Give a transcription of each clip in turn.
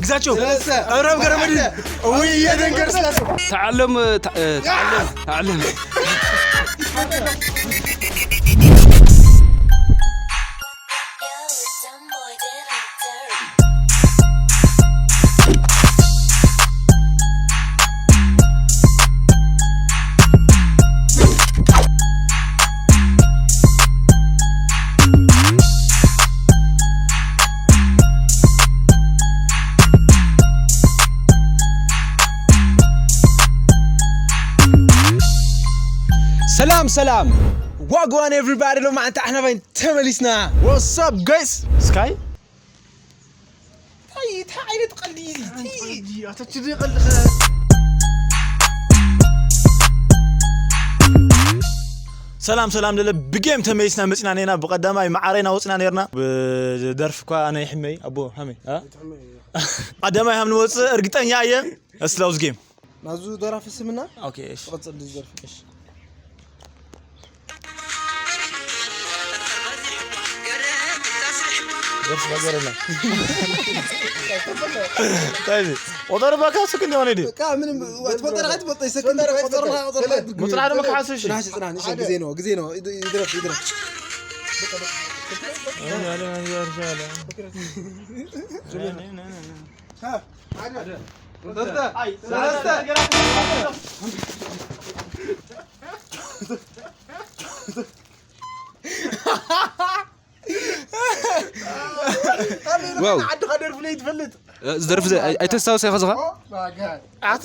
ግዛቸው ሰለስተ። ኣብርሃም ገረመድህን። እውይ፣ የደንገር ስላሴ። ተዓለም፣ ተ-፣ እ፣ ተዓለም፣ ተዓለም። ሰላም ሰላም፣ ዋግዋን ኤቭሪባዲ። ሎማዓንቲ ኣሕና ባይ ተመሊስና። What's up, guys? ስካይ እንታይ እንታይ ዓይነት ቀልዲ እዩ እዚ? ኣታ ችዲ ቀልዲ። ሰላም ሰላም፣ ለለ ብጌም ተመሊስና መፂና ኔና። ብቀዳማይ መዓረይና ወፅና ኔርና። ብደርፊ እኳ ኣነ ይሕመይ ኣቦ ሃመይ፣ አ? ቀዳማይ ሃም ንወፅእ እርግጠኛ እየ። እስላውዝ ጌም ናዙ ደራፊ ስምና። ኦኬ፣ እሺ። ትቐጽል ዝደርፊ። እሺ። ደርፊ ባገረና። ታይዚ። ወጠር ባካ ስክ እንደሆነ ዲ። በቃ ምንም ትፈልጦ ራኻ ትፈልጦ ይሰክን ራኻ ትጸርና። ሙጽና ደሞ ክሓስሽ። ጽናሽ ጽናሽ ግዜ ነው፣ ግዜ ነው። ይድረፍ፣ ይድረፍ። ዋው። ዓድኻ ደርፊ ለይትፈልጥ። እዚ ደርፊ እዚ ኣይ-፣ ኣይተስታውሰ ኢኻ ዝኻ? ኣተ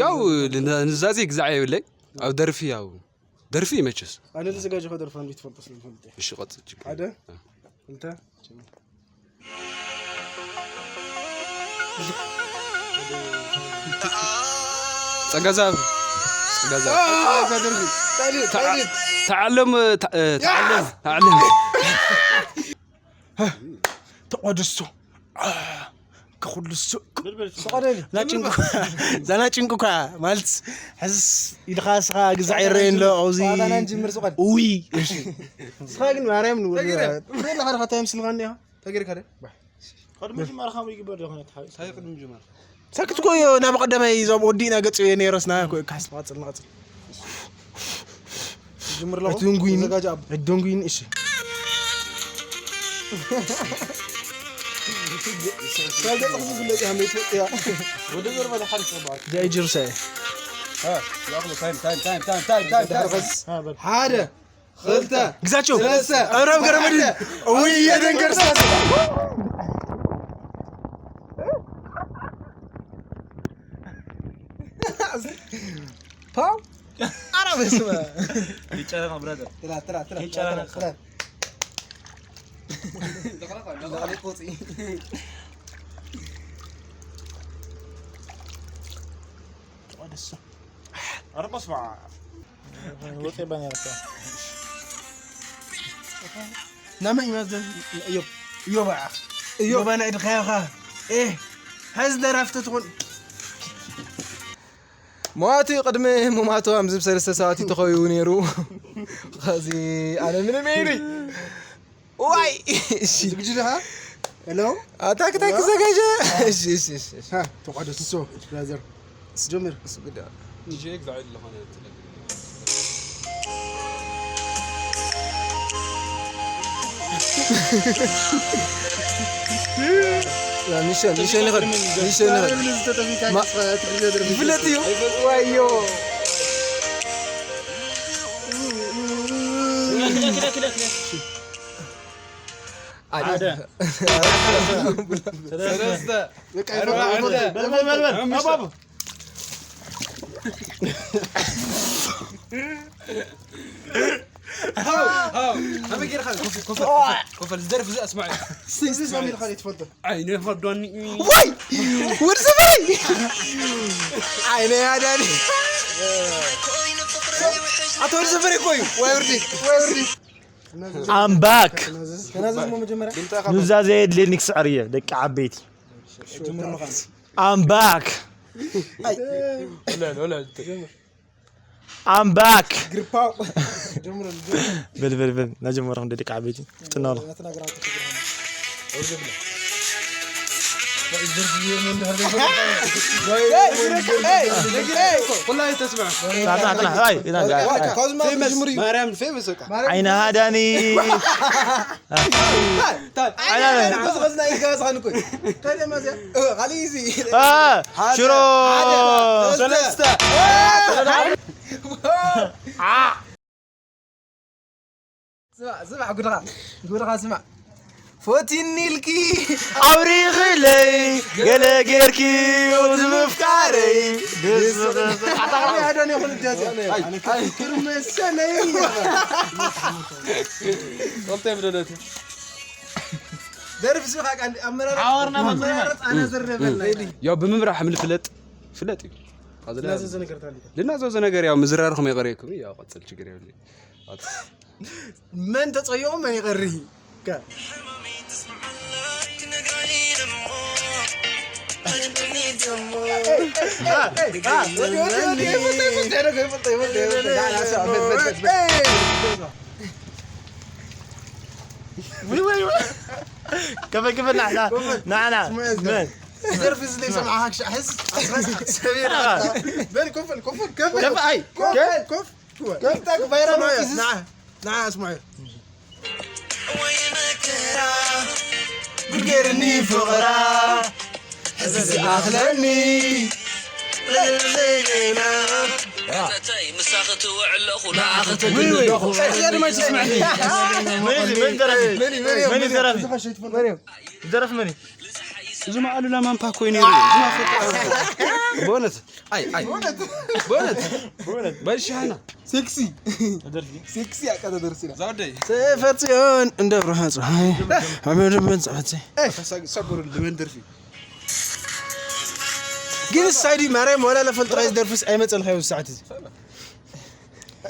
ያው ን-፣ ንዛዜ ግዛዕ የብለይ። ኣብ ደርፊ ያው ደርፊ ይመችስ። ኣነ ልዘጋጀ ከደርፋ እንዴት ትፈልጥ ስለምፈልጥ። እሺ፣ ቀጽል ችግር። ሓደ፣ ክልተ፣ ጸጋዛብ፣ ጸጋዛብ። ተዓለም፣ ተ-፣ ተዓለም፣ ተዓለም። ተቋደስቶ። ከኹሉ ሱ-፣ ዛና ጭንቁ፣ ዛና ጭንቁ እኳ ማለት ሕዝስ ኢልኻ ስኻ ግዛዕ ይረአየን ኣሎ ኣብዚ። ጨዋታና ንጅምር ስቆል። ውይ፣ እሺ። ስኻ ግን ማርያም ንውል። ተገይረ። ወላ ሓደ ኻታ የምስልኻኒ ኢኻ። ተገይርካ ደ? ቅድሚ ጅማር ኻም ይግበር ዶ ኾነ ተሓቢስ? ታይ ቅድሚ ጅማር? ሰክት ኮዮ ናብ ቀደመይ ዞም ወዲእና ገጽ እየ ነይረስና ኮ ካስ ንቐጽል፣ ንቐጽል። ጅምር ኣለኹ። ኣይትደንጉይኒ። ተዘጋጅ ኣቦ። ኣይትደንጉይኒ፣ እሺ። ካብ ገጽ ክፍለጥ እያ፣ መይት ወጥ እያ። ወደ ዘርባ ለሓሪፍ ነበር። ጃይ ጅርሰ። ها، يا أخي، تايم، تايم، تايم. ها، بل. ሓደ፣ ክልተ፣ ግዛቸው፣ ሰለስተ፣ ኣብርሃም ገረመድህን። እውይ፣ የደንገር ስላሴ። ፓው። ኧረ በስመ አብ። ይጨረና ብራዘር። ትላ፣ ትላ፣ ትላ፣ ይጨረና። ትላ፣ ትላ። ኧረ በስመ አብ። ወጤ ባን ያረካ። ናመ ኢማዘ እዮብ። እዮብ ኣዓ። እዮብ ኣና ኢድኻዮኻ። ኤህ፣ ሐዚ ደራፍቶ ትኾን። መዋቲ ቅድሚ ሙማቶም ዝብ ሰለስተ ሰባት ተኸቢቡ ነይሩ። ኸዚ ኣነ ምንም የይሪ። ዋይ! እሺ። ዝግጁ ዲኻ? ሄሎ? ኣታ ክታይ ክዘጋጀ? እሺ፣ እሺ፣ እሺ፣ እሺ። ሃ፣ ተቋደስ፣ ንሶ፣ ብራዘር። እስጀምር። እሱ ግዳ። ዲጄ ግዛዕ ኣለኾነ ትለኝ። ያ፣ ሚሸል፣ ሚሸል ይኸድ፣ ሚሸል ይኸድ። ማ-፣ ይፍለጥ እዩ። ዋዮ። ሓደ። ሰለስተ። በቃ፣ በል፣ በል፣ በል፣ በል። ሃው፣ ሃው። ከመይ ጌርካ? ኮፈል፣ ኮፈል፣ ኮፈል፣ ኮፈል፣ ዝደርፍ እዚ ኣስማዕ። እስቲ፣ እስቲ፣ ሳሚ ኢልካ ዘይትፈልጦ። ዓይነ ፈርዶኒ። ወይ! ወዲ ሰፈረይ! ዓይነ ያዳኒ። ኣቶ ወዲ ሰፈረይ እኮ እዩ። ወይ ውርዲ፣ ወይ ውርዲ። I'm back። ተናዘዝ፣ ተናዘዝ እሞ መጀመርያ። ኑዛዜ የድልየኒ ክስዕር እየ፣ ደቂ ዓበይቲ። ጅምር ምዃን። I'm back። I'm back። ግርፓው። ጀምሮ፣ ጀምሮ። በል፣ በል፣ በል። ናጀመርኩም ደቂ ዓበይቲ። ጥናሉ። ናትና ግራውቲ ትግርሃና። ኩላ ይተስማዕ። ጽናሕ፣ ጽናሕ፣ ጽናሕ። ኣይ፣ ኢና፣ ካዝማ ፌመስ፣ ጅምሪ። ማርያም ፌመስ በቃ። ዓይኒ ሃዳኒ። ታይ፣ ታይ፣ ዓይኒ ሃዳኒ። ዓይኒ ሃዳኒ። እ፣ ካሊእ እዚ። አ፣ ሓደ፣ ሽሮ። ሓደ፣ ሰለስተ። ስማዕ፣ ስማዕ፣ ጉድኻ፣ ጉድኻ ስማዕ። ፎቲኒ ኢልኪ ኣብሪኽለይ ገለ ጌርኪ፣ እዚ ምፍቃረይ። ኣታ ከመይ ኣደን ይኹን እጃዚ። ኣይ፣ ኣይ፣ ክርመሰለይ። ወልተ ይብደለቲ። ደርፍ ስኻ ቃል ኣመራር፣ ሓዋርና መምሪማ። ኣመራር ኣና ዘረበልና። ያው ብምምራሕ ምን ፍለጥ፣ ፍለጥ እዩ። ልናዘዞ ነገር ታዲያ። ልናዘዞ ነገር ያው ምዝራርኹም የቐረየኩም፣ ያው ቀጽል ችግር የብልኝ። መን ተጸይቑ መን ይቐርህ? ከ- ወይ፣ ወይ፣ ወይ። ከፈል፣ ከፈል፣ ና፣ ና፣ ና፣ ና። ስሙዕ፣ መን? ዘርፍ ዝለይ ሰማዕኻ ክሻ ሕዝ። ሰሚራ። በል፣ ከፈል፣ ከፈል፣ ከፈል። ከፈል፣ ኣይ። ከፈል፣ ከፍ። ከፍታ ክባይራ ነው። ስሙዕ፣ ና፣ ና፣ ስሙዕ። ወይ መከራ፣ ጉድ ገይርኒ ፍቕራ፣ ሕዚ ዝኣኽለኒ። ለለለለና። ምሳኺ ትውዕለኹ፣ ንዓኺ ትግልለኹ። ወይ፣ ወይ። እዚኣ ድማ ይስምዐኒ። መን እዩ፣ መን ደራፊ? መን እዩ፣ መን እዩ? መን እዩ ደራፊ? ደራፊ መን እዩ? እዚ ማዕሉላ ማንፓ እኮ እዩ ነይሩ። እዚ ማፈጣ። በእውነት፣ ኣይ፣ ኣይ። በእውነት። በሻና። ሴክሲ። ሴክሲ ኣቃ ተደርሲና። ዛውደይ። ሰፈር ጽዮን እንደ ብርሃን ፀሐይ። ኣመድ ምን ጸሐይ። ሰጎር ልመን ደርፊ። ግን ሳይዲ ማርያም ወላ ለፈልጥኻ ደርፍስ ኣይመጸልካ እዩ ሰዓት እዚ።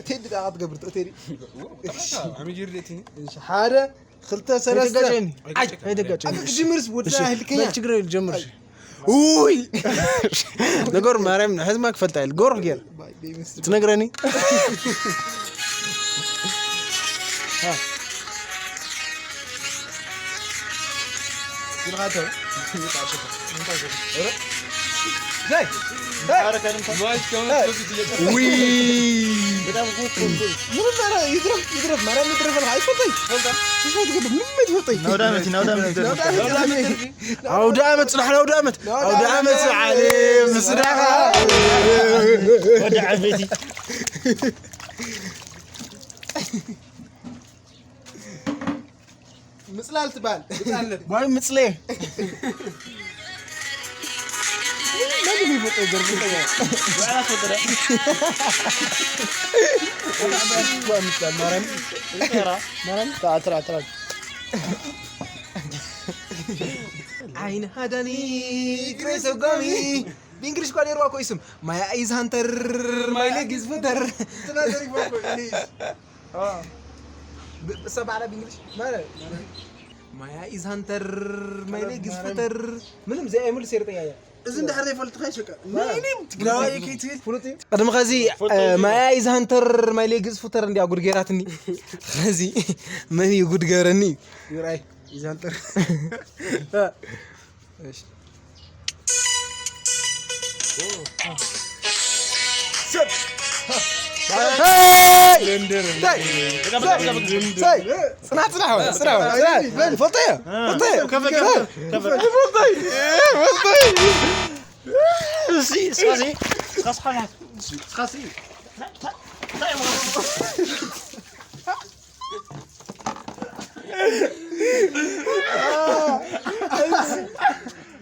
ቴዲ ዳኣ ክትገብር ቴዲ። ኣመጂር ደቲኒ። ሓደ ክልተ ሰለስተ። ኣይትጋጨኒ። ኣይ፣ ኣይትጋጨኒ። ኣንተ ክጅምርስ ወዲ እሺ፣ ህልከኛ። በል ችግር የለም፣ ጀምር። እሺ። ውይ! ነገር ማርያም፣ ሕዝማ ክፈልጣ ኢል። ጎርፍ ገይር። ትነግረኒ? ዘይ! ዘይ! ውይ! ምንም ኧረ ይድረፍ፣ ይድረፍ፣ ማርያም ይድረፍ፣ ኣይትፈልጠይ። ምንም ኣይትፈልጠይ። ናውዳ መቲ፣ ናውዳ መቲ። ናውዳ መቲ። ኣውደ ዓመት፣ ጽናሕ ናውደ ዓመት። ኣውደ ዓመት ዓለም ምስዳኻ። ወዲ ዓበይቲ። ምጽላል ትበሃል። ምጽላል። ዋይ ምጽሌ። መግቢ ይፈጥር ገርም ይፈጥር። ዋላ ፈጥረ። ዋይ ምጽላል ማርያም። ማርያም። ትራ፣ ትራ፣ ትራ። ዓይኒ ሃዳኒ፣ ግሬ ሰጓሚ። ብእንግሊሽ እኳ ነይርዋ እኮ እዩ ስም። ማያ ኢዝ ሃንተር፣ ማይ ሌግ ኢዝ ፉተር። ትናገር ይግባ እኮ፣ ኢንግሊሽ። አ። ብ-፣ እሳ ባዕላ ብእንግሊሽ። ማለ-፣ ማያ ኢዝ ሃንተር፣ ማይ ሌግ ኢዝ ፉተር። ምንም ዘይ ኣይምልስ የርጠያ እያ። እዚ እንድሕር ዘይፈልጥኻ ይሸቀ። ምንም ትግራዋይ ከይትብል። ፍሉጥ እዩ። ቅድሚ ኸዚ፣ እ፣ ማያ ኢዝ ሃንተር፣ ማይ ሌግ ኢዝ ፉተር እንዲያ ጉድ ገይራትኒ። ኸዚ መን እዩ ጉድ ገይረኒ? ይርኣይ፣ ኢዝ ሃንተር። እሺ። ሄይ! ሄይ! ጽናሕ፣ ጽናሕ በል፣ ጽናሕ በል፣ ጽናሕ። ፈልጠዮ፣ ፈልጠዮ። ከፈ፣ ከፈ፣ ከፈ። ፈልጠዮ፣ ፈልጠዮ። እሺ፣ እስካሲ፣ እስካሲ፣ እስካሲ።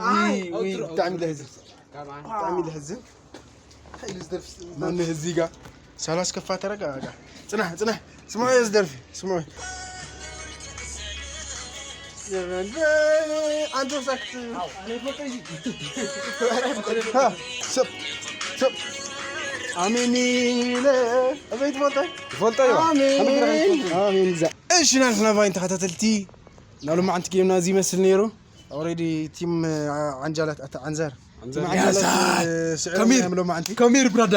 ውይ፣ ውይ፣ ብጣዕሚ ለሕዝን። ብጣዕሚ ለሕዝን። እንታይ ኢሉ ዝደርፍ? ማን እዚ ጋ? ሳላስ ከፋ ተረጋጋ። ጽናሕ፣ ጽናሕ። ስምዑ እዚ ደርፊ፣ ስምዑ። ኣንተ ሳክት። ሃ፣ ሰብ፣ ሰብ። ኣሜን ኢለ። ኣበይ ትፈልጦ? ይፈልጦ እዩ። ኣሜን። ኣሜን። እሺ፣ ናትና ቫይን ተኸታተልቲ፣ ናብ ሎማዓንቲ ጌምና እዚ ይመስል ነይሩ። ኦሬዲ ቲም፣ አ-፣ ዓንጃላት፣ ኣታ ዓንዛር። ዓንዛር። ቲም ዓንጃላት፣ ያሳ። እ፣ ስዕሮም ከሚር። እዮም ሎማዓንቲ። ከሚር ብራዳ።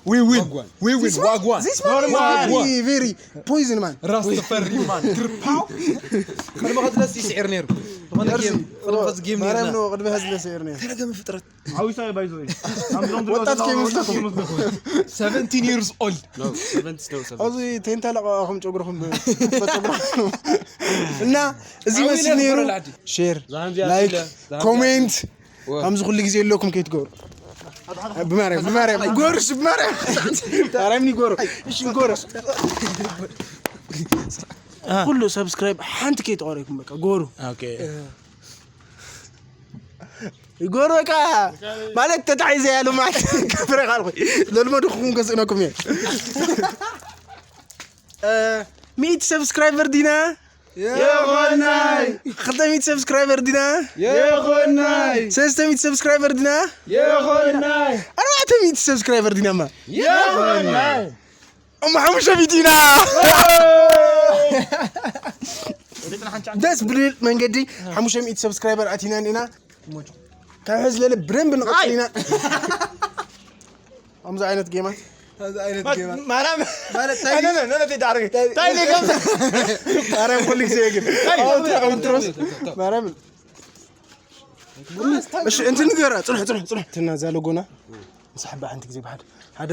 ዊ ዊን። ዋጓን። ዊ ዊን፣ This one? ዋጓን። This one is ዋጓን። Very, very poison man. ራስ ተፈሪ ማን። ግርፓው። ቅድሚ ከትለስ ይስዕር ነይሩ። ማርያም ነው ቅድሚ ሕዚ ለሰይር ነው። ተረገመ ፍጥረት። ሓዊሳ ባይዞ ወጣት ኬምስ seventeen years old። No, seventy ነው ሰበ ኣብዚ ቴንታ ለቀኹም ጨጉርኹም ጨጉርኹም እና እዚ መስል ነይሩ። ሼር፣ ላይክ፣ ኮሜንት ከምዚ ኩሉ ግዜ ኣለኩም ከይትገብሩ። ብማርያም ብማርያም ጎርሽ ብማርያም ታራምኒ ጎሩ እሺ ጎሩ ኩሉ ሰብስክራይብ ሓንቲ ከይትቆረኩም በቃ ጎሩ ኦኬ ይጎር በቃ ማለት ተታሒዘ ያሉ ማለት ከፍረ ካልኩ ለልመድኹም ገዝእነኩም እየ ሚእቲ ሰብስክራይበር ዲና የኾናይ ክልተ ሚእቲ ሰብስክራይበር ዲና የኾናይ ሰለስተ ሚእቲ ሰብስክራይበር ዲና የኾናይ ኣርባዕተ ሚእቲ ሰብስክራይበር ዲናማ የኾናይ እሞ ሓሙሽተ ሚእቲ ኢና ደስ ብልብል መንገዲ ሓሙሽተ ሚእቲ ሰብስክራይበር ኣቲና ኢና ካብ ሕዚ ለለ ብደንብ ንቐፅል ኢና ከምዚ ዓይነት ጌማት ከምዚ ዓይነት ጌማ ማራም ማለት ታይ ነነ ታይ ዳርገ ታይ ነገም ማርያም ኩሉ ግዜ ግን ኣውትሮ ኣውትሮስ ማርያም እሺ እንትን ንገራ ፅንሕ ፅንሕ ፅንሕ ትና ዛለጎና ንስሓባ ሓንቲ ግዜ ብሓደ ሓደ